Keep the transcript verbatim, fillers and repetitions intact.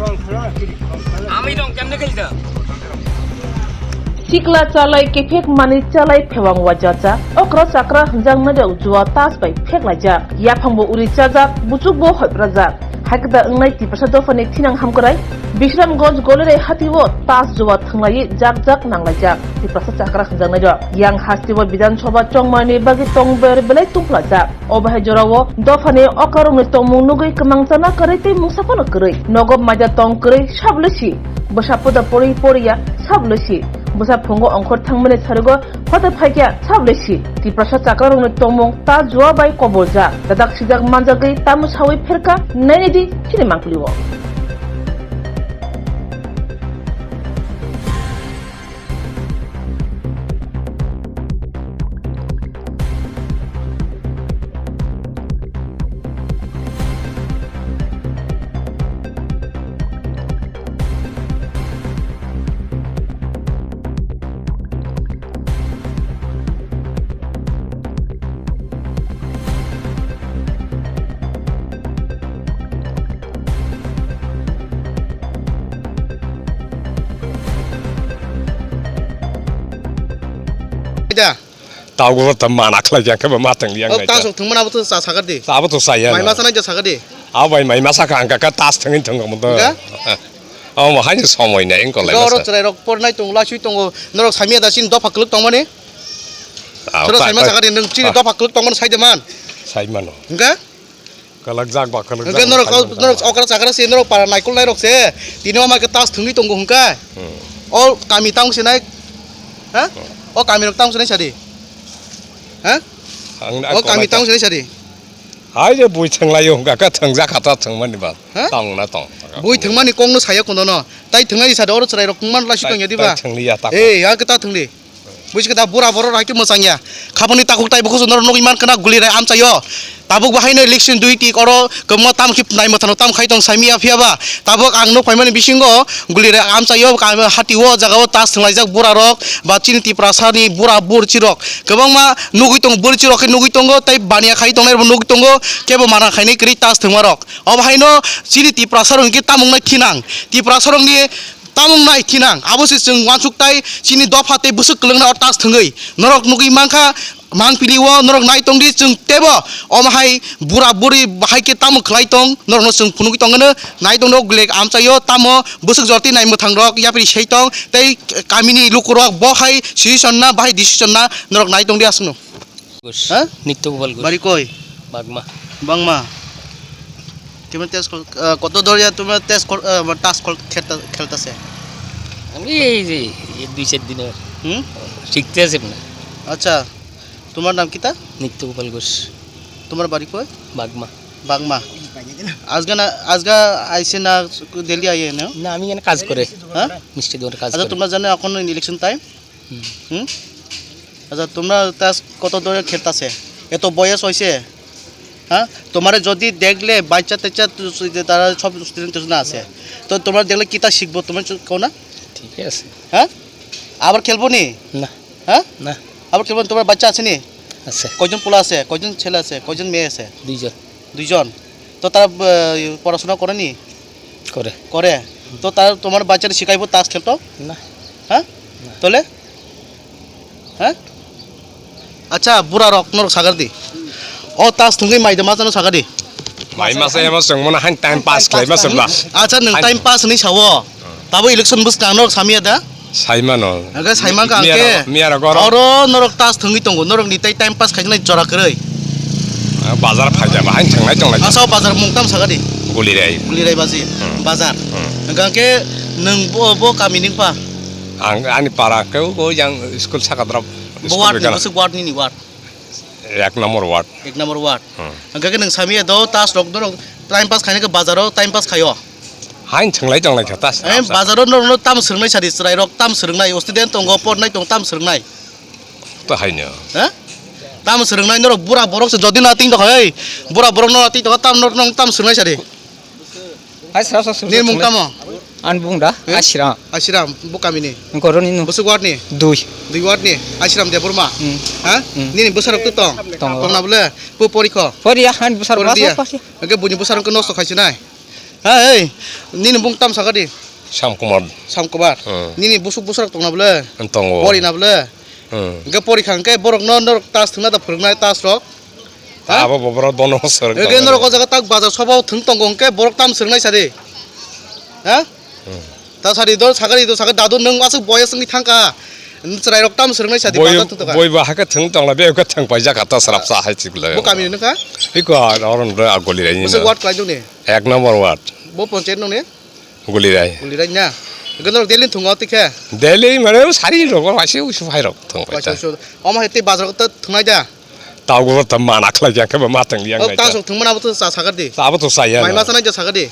Ami dong kemne khaisa. Sikla chalai kephek mani chalai phewang wajajak, okra chakra hwnjaknai rok jua tas bai pheklaijak, yaphangbo uri chajak, buchukbo hoiprajak. Haikada wngnai Tiprasa dophani thinang hamkrai Bishramganj Golirei hatio tas jua thwnglaiwi jak jak nanglaijak. Tiprasa chakra hwnjaknai rok yang hasteo Bidhan Sabha chongmani bagwi tong ber belai tungphlajak. O bahai jorao dophani okarokni tongmung nugwi kwmang chana kwrwi tei mungsa phano kwrwi. Nogo maida tong kwrwi sabole si. Bwsa poda pori poriya sabole si. Bwsa phungo ongkhor thangmani sarigo hote phaikya sabole si. Tiprasa chakrarokni tongmung ta jua bai koboljak. Dadak sijak manjagwi tamo sawi pherka nainidi chini mangpili o. Ida. Taugo ta mana khlai yang khe ma tang yang. Oh, nai ta ta. Sok thwngmana abo to cha sakar di. Abo to cha ya. Mai masa nai ja sakar di. Abo bai mai masa ka ang ka tas thwngin thwng mo to. Ga? Abo mo haini somoi nai engko lai. Ga oro masa. Chwrai rok por nai tong la sui tongo. Norok samia da sin dopha kwlwk tongmani. Abo soro ta, saima ta. Sakar di nung chini dopha kwlwk tongmani sai de man. Sai mano. Ga? Kwlwkjak ba kwlwkjak. Hwnkhe norok, norok okra chakra se, norok para naikol nairok se, tini o mai khe tas thwngwi tongo hwnkhe. Hmm. O kami tamo se nai? Ha? Hmm. O kami rok tamo se nai sadi? Ha? Ang na o kami tamo se nai sadi? Hai je bui thwnglaio hwnkha khe thwngjak kha ta thwngmani ba. Ha? Tong na tong. Bui thwngmani kok no saya kono no. Tai thwnglai sadi oro chwrai rok thwngman lai si tong ya diba? Tai thwngliya ta. Ei, ya khe ta thwngli. Buji khe da bura borok hai khe mwchang ya. Khabangni takhuk tai bukhuk norok nugwi man khna guli rai amchaio. Tabuk bo haino election dui tik oro kwbangma tam khe nai mwthangno tam khai tong saimia phiya ba. Tabuk ang nuk phaimani bisingo guli rai amchaio, ka-, hati o jaga o tas thwnglaijak bura rok ba chini Tiprasa ni bura burchi rok kwbangma nugwi tongo, burchi rok khe nugwi tongo tei baniya khai tongnai rok bo nugwi tongo, kebo mana khainai kwrwi tas thwngma rok. Obo haino chini Tiprasa rok hwnkhe tamung nai thinang. Tiprasa rok ni Tamung nai thinang, abo se chwng uansuk tai chini dopha tei bwswk kwlwngna o tas thwngwi. Norok nugwi mankha, mangpili o norok nai tongdi chwng teibo omo hai bura buri bahai khe tamo khlai tong, norokno chwng phunugwi tongno nai tongno glek amchaio tamo bwswk jorti nai mwthang rok yapri sei tong tei kamini lukurok bo hai decision na bahai decision na norok nai tongdi aswkno. Ghosh. হ্যাঁ? নিত্য গোপাল ঘোষ। বাড়ি কই? বাগমা। বাগমা। তুমি তেজ কর-, আহ, কত ধরে তুমি তেজ কর-, আহ, মানে তাস কর-, খেলতা-, খেলতাছে? আমি এই যে এই দুই চার দিন হয়। হুম? শিখতে আছে না। আচ্ছা, তোমার নাম কিতা? নিত্য গোপাল ঘোষ। তোমার বাড়ি কই? বাগমা। বাগমা। আজকে না, আজকে আইসে না, ডেলি আইয়ে না? না, আমি এখানে কাজ করে। হ্যাঁ? মিষ্টি দোকানে কাজ আচ্ছা, করে। তোমরা জানো এখন ইলেকশন টাইম? হুম। হুম? আচ্ছা, তোমরা তাস কত ধরে খেলতাছে? এত বয়স হইছে? হ্যাঁ? তোমারে যদি দেখলে বাচ্চা টাচ্চা তো সে যে তারা সব স্টুডেন্ট তো না আছে। তো তোমরা দেখলে কিতা শিখবো? তোমরা চু-, কও না? ঠিকই আছে। হ্যাঁ? আবার খেলবো নি? না। হ্যাঁ? না। আবার খেলবো নি? তোমার বাচ্চা আছে নি? আছে। কয়জন পোলা আছে? কয়জন ছেলে আছে? কয়জন মেয়ে আছে? দুইজন। দুইজন। তো তারা, আহ, পড়াশোনা করেনি? করে। করে? তো তারা তোমার বাচ্চারা শিখাইবো তাস খেলতো? না। হ্যাঁ? না। তাহলে? হ্যাঁ? আচ্ছা, বুড়া রক নরক সাগার দি। ও তাস থুঙ্গি মাইদা মাছ জানো সাগার দি। Mai masa emo chwng mano hain time pass khlai masa ba. Acha nwng time pass hinwi sao. Tabo election bwskang norok samya da? Saimano. Aga saiman ka miya angke. Miya rok oro. Oro norok tas thwngwi tongo, norok ni tai time pass khainai jora kwrwi. Ah, bazar phaida ba hain thangnai tongnai. Asa bazar mung tam sagadi. Gulirai. Gulirai baji. Hmm. Bazar. Hmm. Aga angke nwng bo, bo kami ning pa? Ang ani para ke bo yang school sakadra. Bo ward ni, bwswk ward ni ni ward. Ek number ward. Ek number ward. Hmm. Hwnkhe nwng sami do tas rok dorok time pass khainai khe bazaro time pass khaio. Hain thanglai tonglai kha tas. Eh, bazaro norok no tam swrwngnai sadi chwrai rok tam swrwngnai student tongo pornai tong tam swrwngnai. To haino. Ha? Tam swrwngnai norok bura borok se jodi na ting tokha ei. Bura borok no ting tokha tam norok no tam swrwngnai sadi. Hai sra sra sra. Nini mung tamo? Ani bung da? Eh? Ashiram. Ashiram, bo kami ni? Koroni no. Bwswk ward ni? Dui. Dui ward ni? Ashiram Debbarma? Hmm. Ha? Hmm. Nini bwsarok to tong? Tongo. Tongna bole? Po porikho? Poriya, hani bwsarok. Poriya. Hwnkhe buini bwsarok nosto khaisi nai? Ha, ei, nini bung tam sakadi? Samkumar. Samkumar. Hmm. Nini busuk busuk tongna bole? Tongo. Pori na bole? Hmm. Hingke pori khangke borok no norok tas thwngna da phwrwngnai tas rok? Ha? Abo bo borok dono swrwng Hingke tongo. Norok o jaga tak bazar sobo thwng tongo hingke borok tam swrwngnai sadi? Ha? Hmm. Ta sadi do sakadi do sakadi dadu nwng aswk boyes wngwi thangka. Chwrai rok tam swrwngnai sadi Boi, bazar thwng tongka. Boi ba hake thwng tongla be hake thwng paijak ta srap sa hai chikla. Bo kami ni nokha? Iko aron ro agoli rai ni. Bwswk ward kwlai dong ni? Ek number ward. Bo ponchayat nong ni? Gulirai. Gulirai na? Hingke norok daily thwngo twi khe? Daily mane sari rok, waisa usu hai rok thwng pai Waisa ta. Usu. Omo hai tei bazar ta thwngnai da? Taugo ta mana khlai yang khe ma thwng yang O nai ta ta. Sok thwngmana bo to cha sakar di. Abo to sa ya Mai na. Ma sanai ja sakar di.